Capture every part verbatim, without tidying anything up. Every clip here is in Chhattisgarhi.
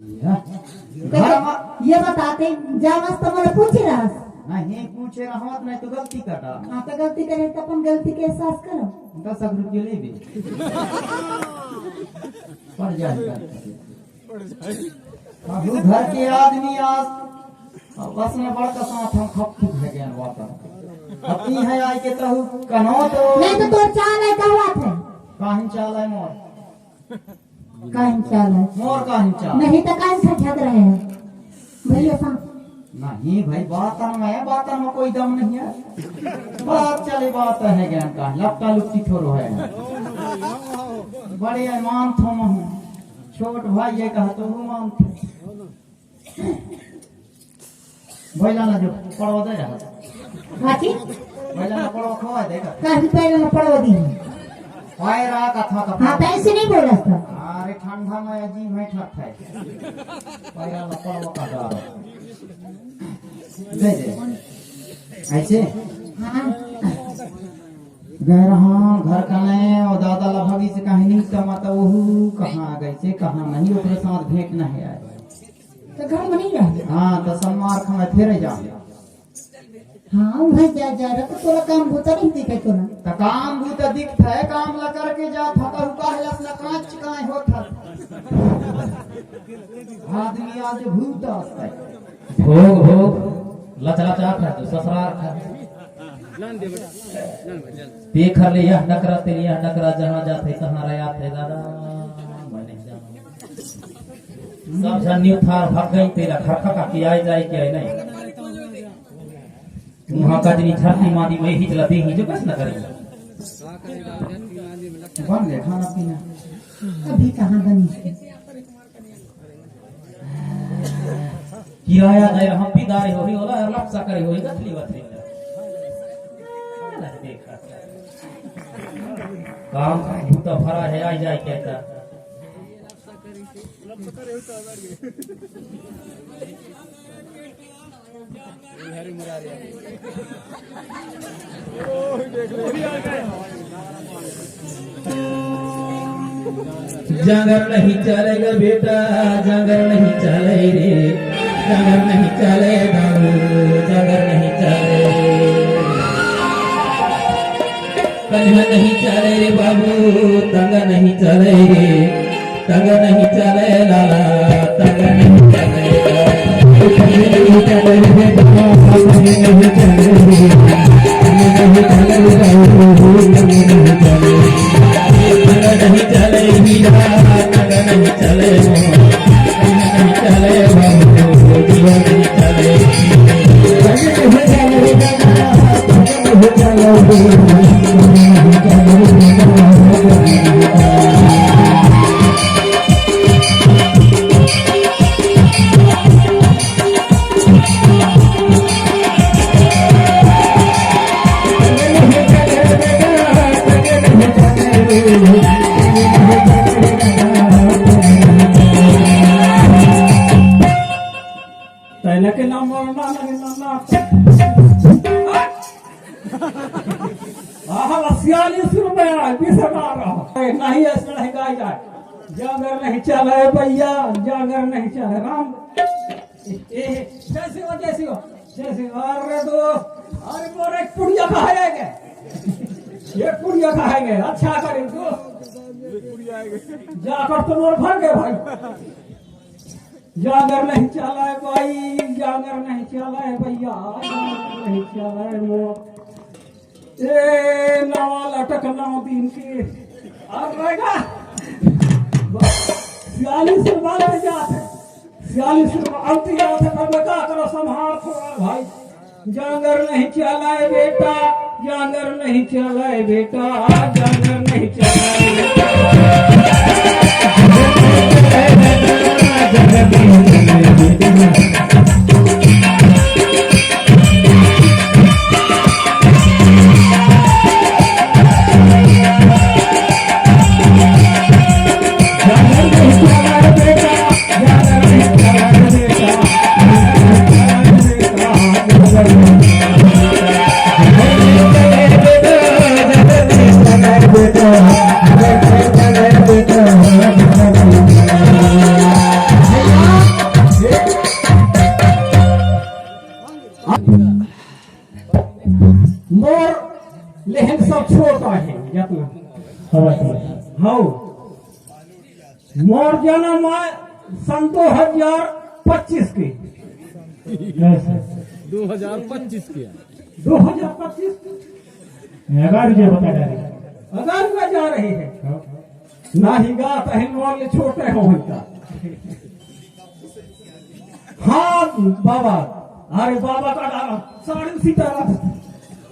घर मा ये बताते, जा वास्ते मोला पूछे रहस। नहीं पूछे रहत, नहीं तो गलती कर डार। हाँ, तो गलती करे तो अपन गलती के एहसास करो। दस लाख रुपये लेबे। पड़ जाए। अब घर के आदमी आज बस में बड़का साथ हम खप खुप है ज्ञान वाता। अब ई है आए के तहु कनो तो नहीं तो तोर चाल है, का बात है? काहिन चाल है मोर? काहिन चाल है? मोर काहिन चाल? नहीं तो काहिन खटखट रहे हैं भैया साहब? नहीं भाई, बातन में, बातन में कोई दम नहीं है। बात चले, बात है ज्ञान का, लपटा लुपटी थोड़ो है। बड़े ईमान थो महू, छोट भाई ये कहा तो वो मान थे। बैला ना जो पड़वा दे रहा। काची? बैला ना पड़वा खवा दे का। काची बैला ना पड़वा दी? पैरा का था का। हाँ, पैसे नहीं बोला था। अरे ठंडा में अजीब है, ठक है। पैरा ना पड़वा का डार। दे दे। ऐसे? हाँ। गए रहा घर कने, और दादा ला भगी से कहीं नहीं, तो मत वहू कहाँ गई से, कहाँ नहीं, ओकरे साथ भेंट नहीं आए। तो घर में नहीं रहे। हाँ, तो सम्मार खा फिर जा। हाँ, वहाँ जा, जा रहा तो तोला काम बूता नहीं दिखे तोला। तो काम बूता दिखता है, काम ला करके जा, थका हुआ है, लसना कांच कांच होता। आदमी आज भूत आता है। भोग, भोग, लचलचा खा, तो ससुराल खा। देख ले यह नकरा, तेरी यह नकरा, जहाँ जाते, कहाँ रहा थे दादा, मैंने जाना। सब झन न्यू थार भाग गई, तेरा घर का काकी आए जाए क्या है नहीं? वहाँ का जनी झरती मारी, मैं ही चला दे ही जो बस न करेंगे। बन ले खाना पीना। अभी कहाँ बनी? किराया दे हम भी दारे होही, ओला लपसा करे होही, गथली वथली। काम बूता भरा है, आई जाए कहता। जांगर नहीं चलेगा बेटा, जांगर नहीं चले रे, जांगर नहीं चले बाबू, जांगर नहीं चले। कंधा नहीं चले रे बाबू, तंग नहीं चले रे, तंग नहीं चले लाला, तंग नहीं चले। तैने के नाम मरना नहीं मरना। आहा, सियालीस रुपया है, बीस हजार रहा। ए, नहीं, ऐसा नहीं गाय जाए। जांगर नहीं चले भैया, जांगर नहीं चले राम। ए, ए, जय शिव, जय शिव, जय शिव। अरे दो, अरे मोर एक पुड़िया खाएंगे, एक पुड़िया खाएंगे, अच्छा करें दो। जाकर तो मोर भर गए भाई। जांगर नहीं चला है भाई, जांगर नहीं चला है भैया, जांगर नहीं चला है वो। ए, नवा लटक नौ दिन के। अब रहेगा। सियालीस रुपया ले जात है। सियालीस रुपया अंत जात है, पर मैं का करो, संभाल थोड़ा भाई। जांगर नहीं चलाए बेटा, जांगर नहीं चलाए बेटा, जांगर नहीं चलाए बेटा। कितना? हवा से। हाँ, मोर जन्म आय सन दो हजार पच्चीस के। ऐसे। दो हजार पच्चीस के। दो हजार पच्चीस। अगर ये बता जा रही है। अगर मैं जा रही है। हाँ। ना ही गा तहिन मोर ले छोटे हो होता। हाँ बाबा, अरे बाबा का डाला, साढ़ू सीताराम।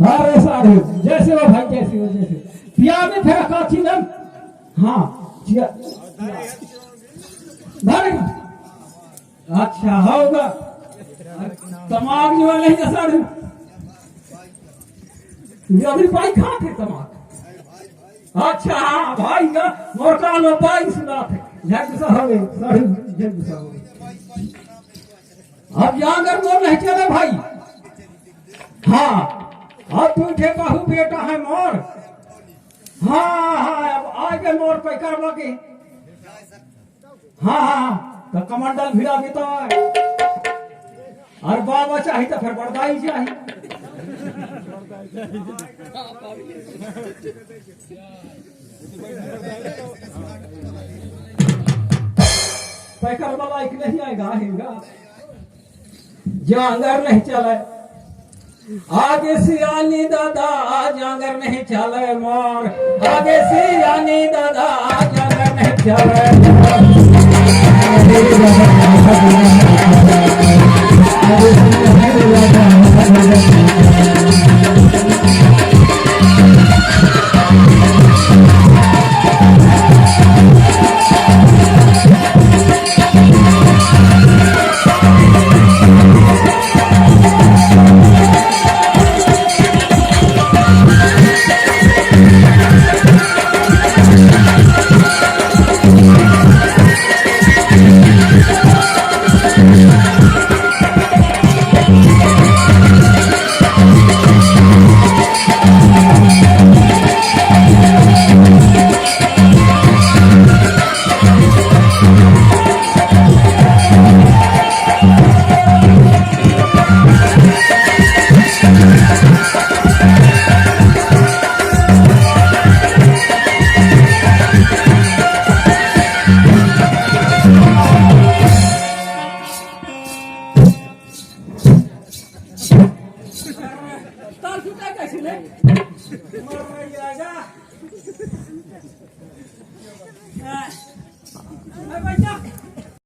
अरे साढ़ू, जैसे हो भाई, जैसे हो, जैसे। पिया में फिर का चीलन? हाँ, चिया। अरे, अच्छा, होगा। तमाग जो वाले ही का साढ़ू। ये अभी पाई खा थे तमाग। अच्छा, हाँ, भाई का मोर कान में पाई सुना थे। झट सा हवे, साढ़ू, झट सा हवे। अब जागर मोर नहीं चले भाई। हाँ, अब तू ठे कहू बेटा है मोर। हाँ, हाँ, अब आगे मोर पैकर बाकी। हाँ, हाँ, हाँ, तो कमंडल भिड़ा भी तो। और बाबा चाही तो फिर बड़दाई चाही। पैकर वाला एक नहीं आएगा, आएगा। जांगर नहीं चले। आगे सियानी दादा, जांगर नहीं चले मोर। आगे सियानी दादा, जांगर नहीं चले मोर।